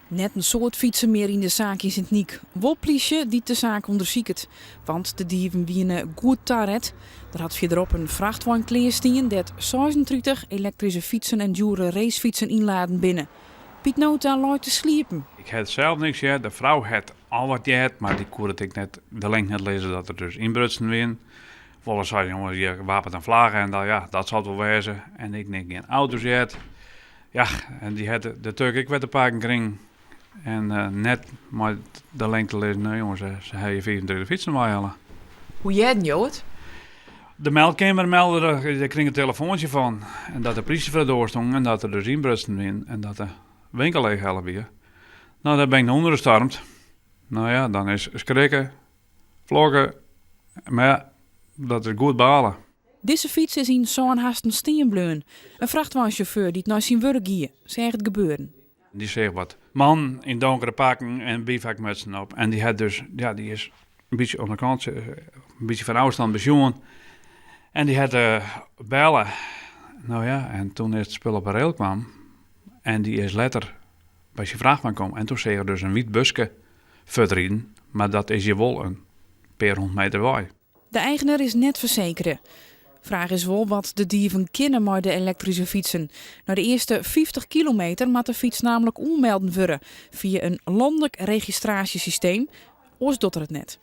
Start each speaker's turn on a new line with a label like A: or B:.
A: Net in soad fytsen mear yn de saak yn Sint Nyk. Wol plysje dy't de saak ûndersiket. Want de dieven wiene goed taret. Der hat fierderop in frachtwein klearstien dêr't 36 elektryske fytsen en djoere racefytsen ynladen binne. Piet Nota leit te sliepen.
B: Ik ha sels niks heard, de frou hat al wat heard, mar dy koe it ek net, de link net lizze dat der dus ynbrutsen wie. Wolris sei, jonges, hjir waperet in flagge en dat, ja, dat sil it wol wêze. En ik nik gjin auto's heard. Ja, en dy hat de Turk ek wer te pakken krigen. En net mei de link te lizzen, nee jonges, se ha hjir 35 fytsen weihelle.
C: Hoe hearden jo it?
B: De meldkeamer melde der, dêr krige in telefoantsje fan. En dat de plysje foar de doar stond en dat der dus ynbrutsen wie en dat de winkel leechhelle wie. No, dêr bin ik nei ûnderen stormd. No ja, dan is skrikke, flokke, mar ja, dat is goed bale.
A: Dizze fyts is yn sân hasten stean bleaun. In frachtweinsjauffeur dy't nei syn wurk gie, seach it gebeuren.
B: Dy seach wat mannen yn donkere pakken en bivakmutsen op. En dy hat dus, ja, dy is in bytsje oan de kant, in bytsje fan ôfstân besjoen. En dy hat belle. No ja, en toen it spul op 'e rail kwam en dy is letter by syn frachtwein kommen. En toen seach er dus in wyt buske fuortriden, mar dat is hjir wol in pear hûndert meter wei.
A: De eigener is net fersekere. Fraach is wol wat de dieven kinne mei de elektryske fytsen. Nei de earste 50 kilometer moat de fyts nammentlik oanmelden wurde fia in lanlik registraasjesysteem. Oars docht er it net.